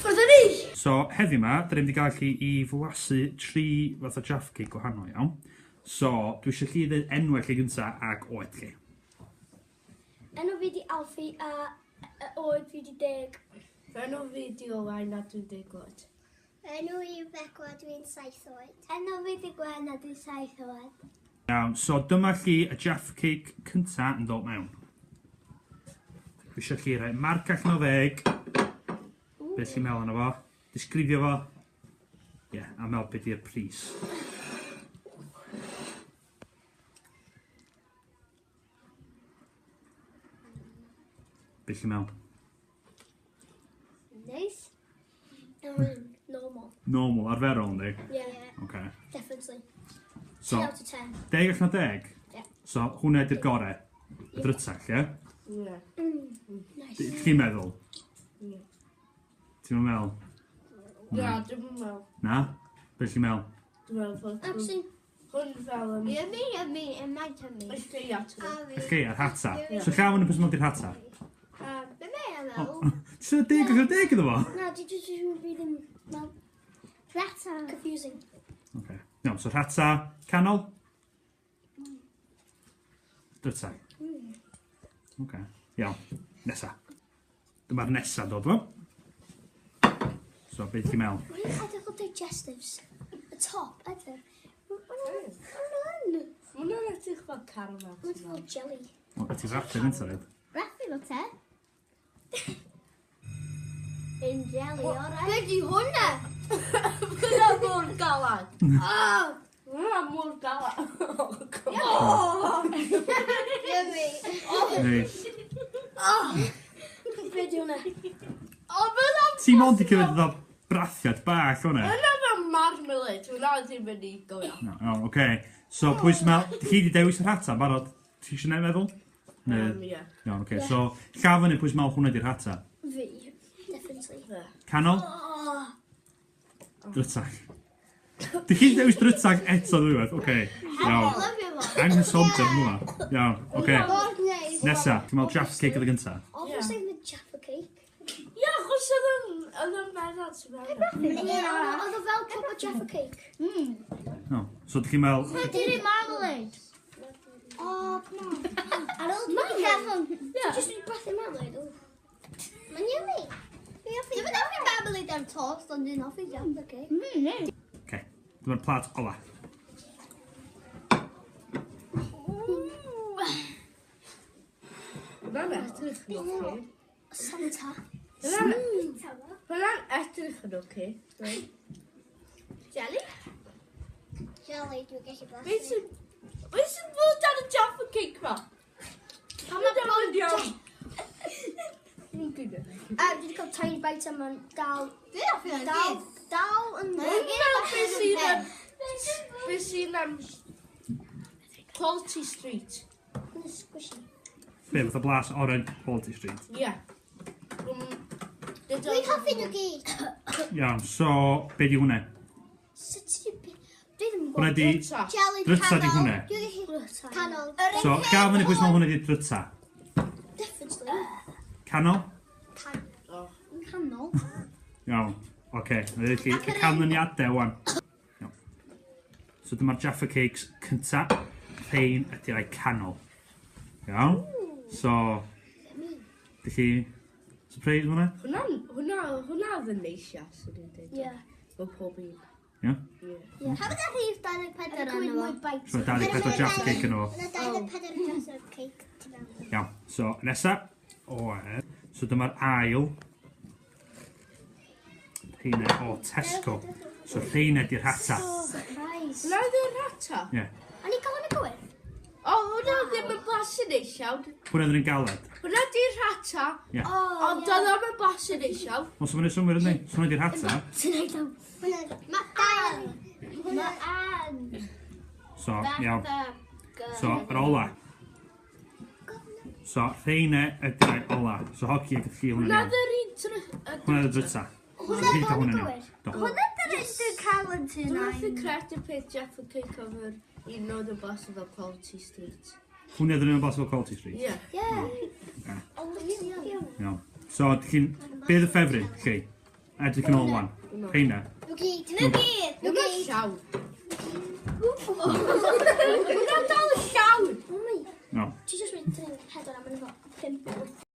Ffwrdd â ni! So, heddiw 'ma, 'dan ni'n mynd i gael chi i flasu tri fath o Jaffa Cake gwahanol, iawn? So, dwi eisiau chi ddeud enwau chi gynta ac oed chi. Enw fi 'di Alfie a oed fi 'di deg. Fy enw fi 'di Owain a dwi'n deg oed. Enw i yw Becw a dwi'n saith oed. Enw fi 'di Gwen a dwi'n saith oed. Iawn, so dyma chi y Jaffa Cake cynta yn dod mewn. Dwi eisiau chi rhoi marc allan o ddeg. Beth chi'n meddwl arno fo? Disgrifio fo. Ie, yeah, a meddwl beth di'r pris. Beth chi'n meddwl? Neis. Normal. Normal, arferol, yndi? Yeah. yeah. Okay. Definitely. So, 10 out of 10. Deg allan o deg? Yeah. So, hwnna ydy'r gore. Y drytach, ie? Ie. Nice. Ti'n meddwl? Ie. Ti'n meddwl? Na, dwi'm yn meddwl. Na? Beth ti'n meddwl? Dwi'n meddwl bod hwn- Actually, hwn fel yn... Yummy, yummy, in my tummy. Y lleia ti'n meddwl. Y lleia, rhata. So llaw yn y pwys mewn rhata? Be mae o'n meddwl? Ti'n 10 allan o 10 iddo fo? na, dwi dwi dwi dwi ddim... Wel, Rata. confusing. Okay. Iawn, so rhata canol? Drytach. Okay. Iawn, nesa. Dyma'r nesa dod fo. So, beth ti'n meddwl? Mae'n edrych o digestives. Y top, edrych. Mae'n yn. Hwnna'n edrych fel caramel. Mae'n fel jelly. O, ti'n rhatio gyntaf, rhaid? Raffi fo te. In jelly, alright. Be di hwnna? Hwnna mor galad. Oh! Hwnna mor galad. Oh, come on. Yummy. Neis. Oh! Be di hwnna? O, hwnna'n... Ti mond i cymryd iddo brathiad bach o'na. Hwnna fel marmalade. Hwnna ddim yn i go iawn. No, iawn, oce. So, pwy sy'n meddwl... Chi di dewis y rhata, barod? Ti eisiau gwneud meddwl? Neu... Ie. Iawn, oce. So, llaw fyny pwy sy'n meddwl hwnna di'r rhata. Fi. Definitely. Canol? Oh! Drytach. Di chi'n dewis drytach eto ddwywaith? Oce. Iawn. Lyfio fo. Anghysondeb hwnna. Iawn, oce. Mor neis. Nesa, ti'n meddwl Jaffa Cake oedd y gynta? Obviously the Jaffa Cake. Ie, achos oedd yn... Oedd yn meddwl ti'n meddwl. Ie, oedd o fel cup o Jaffa Cake. No. So, dych chi'n meddwl... Did it marmalade? Oh, come on. Ar ôl Mae'n cael Dwi jyst wedi brathu marmalade. oh. Mae'n yummy. Dwi'n mynd hoffi marmalade ar tost, ond dwi'n hoffi Jaffa Cake. Oce. Dyma'r plat ola. Hwnna'n edrych yn oce. Santa. Hwnna'n edrych yn oce. Jelly? Jelly, dwi'n gallu Beth blasu. sy'n... Beth sy'n bod ar y Jaffa Cake ma? Pan mae Dwi'n iawn. Dwi'n gwybod. A dwi wedi cael tiny bite a mae'n dal, Dwi'n hoffi hwnna dal, gyd. dal yn... Hwnna beth sy'n... Beth sy'n... Quality Street. Yn squishy. Be, fatha blas oren Quality Street. Ie. Dwi'n hoffi nhw gyd. Iawn, so, be di hwnna? Sut ti... Dwi ddim yn Hwnna gwybod. di... Jelly Dryta di hwnna. Dwi'n gallu Dryta. canol. So, gael fyny pwy sy'n meddwl hwnna di dryta. Definitely. Canol? Canol. Canol. Iawn. Oce, okay. chi y canlyniadau wan. Iawn. So dyma'r Jaffa Cakes cynta. Rhain ydy'r rhai canol. Iawn. So, dych chi surprise hwnna? Hwnna'n... Hwnna... Hwnna oedd yn neis ia, swn i'n dweud. Ie. Fel pob un. Ie? Ie. Pam yna rhif 24 Cymryd arno mwy fo? bites. So, 24 Jaffa Cake yn o. Yna 24 Jaffa Cake tu mewn. Iawn. So, nesa. O, e. So dyma'r ail. Rheina o Tesco. So rheina di'r rhata. Surprise. Hwnna oedd yn rhata? Ie. A ni gael yn y gywir? O, hwnna ddim yn blasu neis iawn. Hwnna oedd yn galed. Hwnna di'r rhata, Ie. Oh, ond doedd o'm yn blasu neis iawn. Wel, so mae'n synnwyr yndi? So hwnna di'r rhata. Ti'n neud am. Mae Ann. Mae Ann. So, iawn. So, yr ola. So, rheina ydy'r rhai ola. So, hoci ag chi hwnna. Hwnna iawn. oedd yr un Hwnna oedd y dryta. Hwnna So, chi 'di cael oedd hwnna'n yn iawn. gywir. Do. Hwnna dy'r un dwi'n cael yn tu Dwi'n methu nain. credu peth Jaffa Cake oedd yr un oedd yn blasu fel Quality Street. Hwnna oedd yn un blas o Quality Street. Ie. Ie. Iawn. So, dych chi'n... Be oedd y ffefryn, chi? Edrych yn ôl wan. Rheina. Nhw gyd. Nhw gyd. Nhw'n Nhw gyd. llawn. Nhw'n dal llawn. Oh my. No. Ti just wedi dweud pedwar am yn efo. 5, 8.